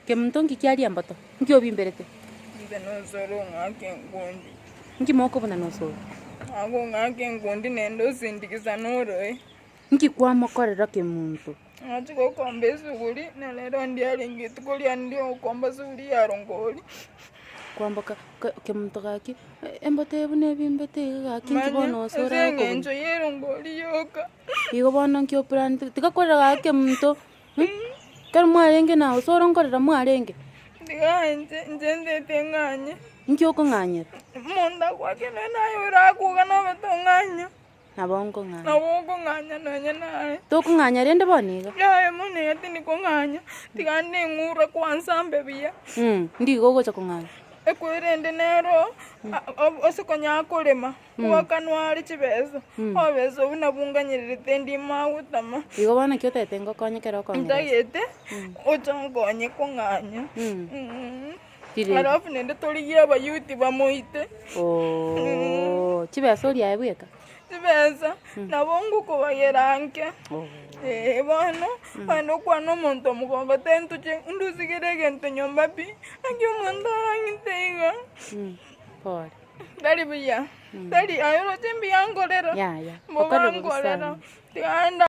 Kemunto nki kiaria mboto? Nki obimberete? Inche nosoro ong'ake enkundi. Nki mokobuna nosoro? Akong'aka enkundi naende osindikisa noroe. Nki kwamokorera kemunto? Nachi gokomba esuguri, na rero ndiarenge rituko riane riogokomba esuguri ya rongori. Kwamboka ke- kemunto gaki, emboto eye buna ebimbete iga gaki nki Manya, bono osoro ase agokobuna? eng'encho ya erongori yoka. Igo bono nki oplanete, tiga korera gaki kemunto. Ekero mwarenge na osoro nkorera mwarenge? Tiga inche, inche ntete ng'anye. Inki okong'anyera? Omonto agoake nonya naye orakuga nobe tong'anya. Nabo nkong'anya. Nabo okong'anya nonya naye. Tokong'anya rende bono iga? Yaya mono iga tindi kong'anya, tiga nding'ure kwanza mbe buya. Ndigo ogocha kong'anya? Ekwerende nero, ase konya korema. Goakanwa are chibesa, obobesa obwo nabwo nganyererete ndimo agotama. Igo bono naki otagete ngokonye ekero okong'eresa? Ntagete oche onkonye kong'anya. Rireri. Alafu naende torigie abayuti bamoite. Ooh, chibesa oria aye bweka? Chibesa, nabo ngokobagera nke. Ee bono, naende okwane omonto omogongo tentoche ndusigere egento nyomba pi, naki omonto arang'ite iga. Pole. Tari buya, tari aye oroche mbuya nkorera, Yaya, mbobe okorire bobe nkorera, sana. tiga enda.